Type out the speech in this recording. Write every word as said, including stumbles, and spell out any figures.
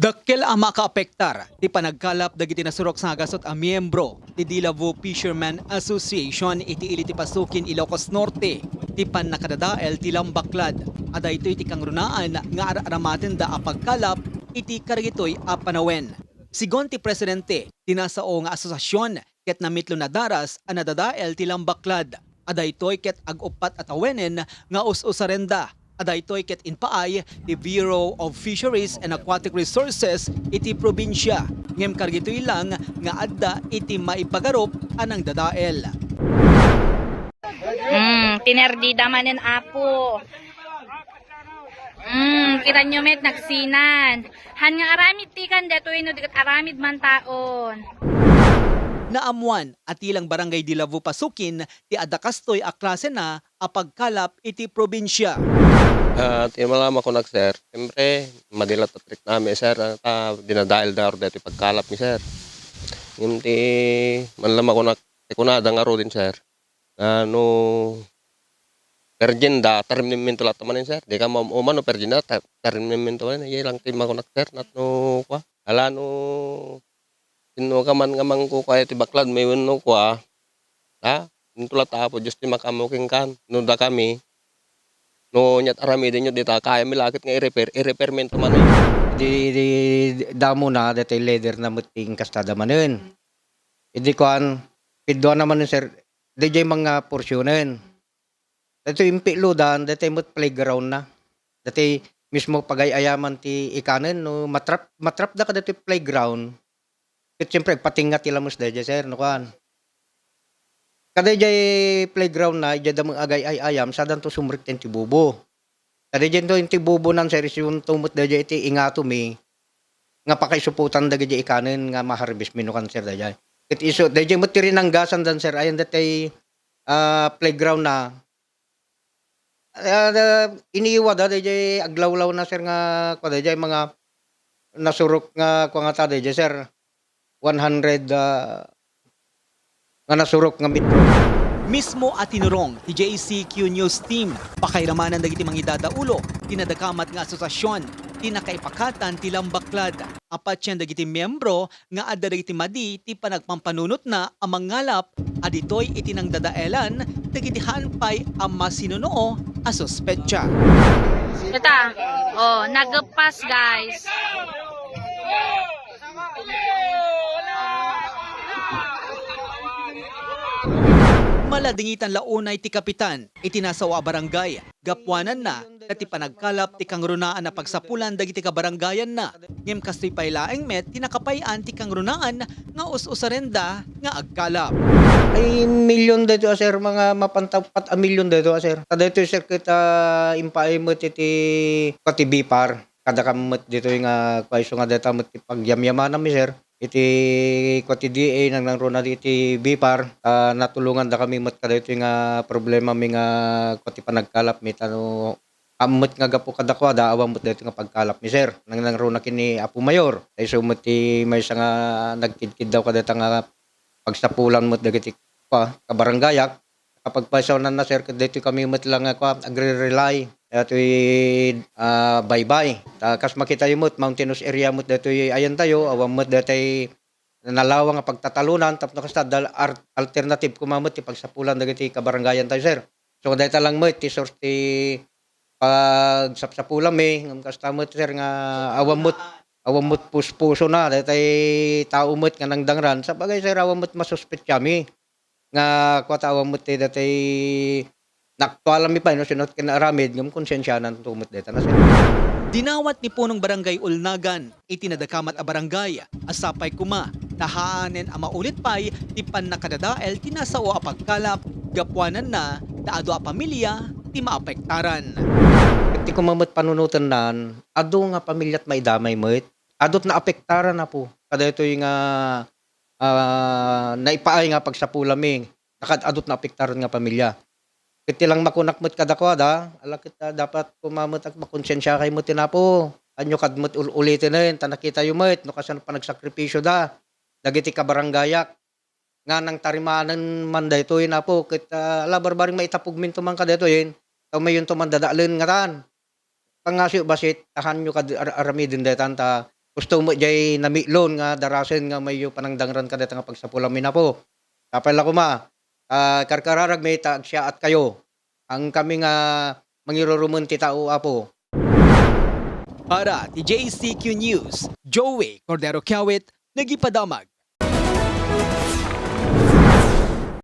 Dakkel a makaapektar ti panagkalap dagiti nasurok nga gasut a miyembro ti Dilavu Fishermen Association iti ili ti Pasukin, Ilocos Norte, ti pannakadadael ti lambaklad a daytoy ti kangrunaan nga ar-aramatenda a pagkalap iti karigitoy a panawen. Sigun ti presidente ti nasao nga asosiasion, ket namitlo nadaras a nadadael ti lambaklad. A daytoy ket ag-uppat a tawenen nga us-usarenda. A daytoy ket impaay ti Bureau of Fisheries and Aquatic Resources iti probinsia, ngem kargitoy lang nga adda iti maipagarup a nangdadael. Mm, tinerdida manen, Apo. Mm, kitanyo met nagsinan. Han nga aramid ti kan detoy no di ket aramid man taon. Naammuan a ti lang Barangay Dilavu Pasukin ti adda kastoy a klasena a pagkalap iti probinsia. Ah, ti malama ko nak, sir, siyempre, madilat a trip nami, sir, ah, ta dinadael da detoy pagkalap mi, sir. Ngem ti malama ko nak, ti kunada nga rudin, sir. Ah, no virgin da, tarimnem minto latta manen, sir. Di ka maum-uman no virgin da, ta-, tarimnem minto manen. Iya lang ti makunak, sir, nat no kua. Ala no sinno ka man nga mangkukua iti baklad, may wenno kua. Ha? Into latta Apo Dios ti makaammo kenkan. No dakami, no aniat aramiden yo dita, kayami lakit nga i-repair, i-repair minto manen. Di, di, damo na, detoy leader na met ti inkastada manen. Idi kuan, pidua na manen, sir, daydiay mga porsyonen. Daytoy impilodan, daytoy met playground na. Daytoy mismo pagay-ayaman ti ikanen no matrap, matrap da kadaytoy playground. Ket siyempre, agpatinga ti lames daydiay, sir, no kuan. Kadaydiay playground na, idiay da met agay-ayam, sadanto sumrekta iti bubo. Kadaydiay iti bubo nan, sir, isunto met daydiay iti ingato mi nga pakaisuputan dagiti ikanen nga ma-harvest mi no kan, sir, daydiay. Ket isu, daydiay met ti rinanggasan dan, sir, ayan daytoy, ah, playground na. Ah, da, iniwa da, daydiay aglawlaw na, sir, nga, kua, daydiay mga nasurok nga, kua nga ta, daydiay, sir, one hundred, ah, nga nasurok nga metro. Mismo a tinurong ti J C Q News Team, pakairamanan dagiti mangidadaulo ti nadakamat nga asosiasion ti nakaipakatan ti lambaklad. Apatien dagiti miyembro nga adda dagiti madi ti panagpampanunotna a mangalap a ditoy iti nangdadaelan dagiti haan pay a masinunuo a suspetsa. Ita, oh, nageppas, guys. Maladingitan la unay ti kapitan iti nasao a barangay. Gapuananna, ta ti panagkalap ti kangrunaan a pagsapulan dagiti kabarangayanna, ngem kastoy pay laeng met ti nakapay-an ti kangrunaan nga us-usarenda nga agkalap. Ay, milyon daytoy a, sir, mga mapan ta uppat a milyon daytoy a, sir. Ta daytoy, sir, ket, ah, impaay met iti, pati BFAR. Kada kam met ditoy nga, kua, isu nga dayta met ti pagyamyamananmi, sir. Iti, kua, ti D A, nangnangruna iti BFAR, ah, natulongandakami met kadaytoy nga problemami nga, kua, ti panagkalapmi, ta no, ammet nga gapu kadakuada, awan met daytoy nga pagkalapmi, sir. Nangnangruna ken ni Apo Mayor, ta isu met ti maysa nga nagkidkiddaw kadayta nga pagsapulan met dagiti, kua, kabarangayak. Kapagpaysawananna, sir, ket daytoy kami met lang nga, kua, agre-rely daytoy, ah, baybay. Ta kas makitayo met, mountainous area met daytoy ayantayo, awan met daytoy nalawang nga pagtatalonan, tapno kasta, dal-, ar-, alternative koma met ti pagsapulan dagiti kabarangayantayo, sir. So, dayta lang met ti source ti pagsapsapulanmi, ngem kasta met, sir, nga awan met, awan met puspusona daytay tao met nga nangdangran. Sabagay, sir, awan met masuspetsami nga, kua, ta awan met ti daytay naaktualanmi pay, no, sino ti naaramid, ngem konsensiananto met dayta, sir. Dinawat ni Punong Barangay Ulnagan iti nadakamat a barangay a sapay koma ta haanen a maulit pay ti pannakadadael ti nasao a pagkalap gapuananna ta adu a pamilia ti maapektaran. Ket ti koma met panunotennan, adu nga pamiliat maidamay met. Adut naapektaran, Apo, kadaytoy nga, ah, naipaay nga pagsapulanmi. Nakaad-adut naapektaran nga pamilia. Ket ti lang makunak met kadakuada, ala ket, ah, dapat koma met agmakonsensiakay met ti napo. Ania kad met ul-ulitenen, ta nakitayo met no kasano panagsakripisyoda dagiti kabarangayak nga nangtarimanen man daytoy napo ket, ah, ala barbareng maitapugminto man kadaytoyen, ta umayonto man dadaelen ngatan. Pangngasyo bassit, ta hanyo kad ar-, aramiden daytan ta Gusto met jay namitlon nga darasen nga mayyo panangdangran kadata nga pagsapulamin, Apo. Sapay la koma, ah, karkararagmi ta agsiaatkayo. Haan kami nga mangirurumen ti tao, Apo. Para ti J C Q News, Joey Cordero Kiawit, nagipadamag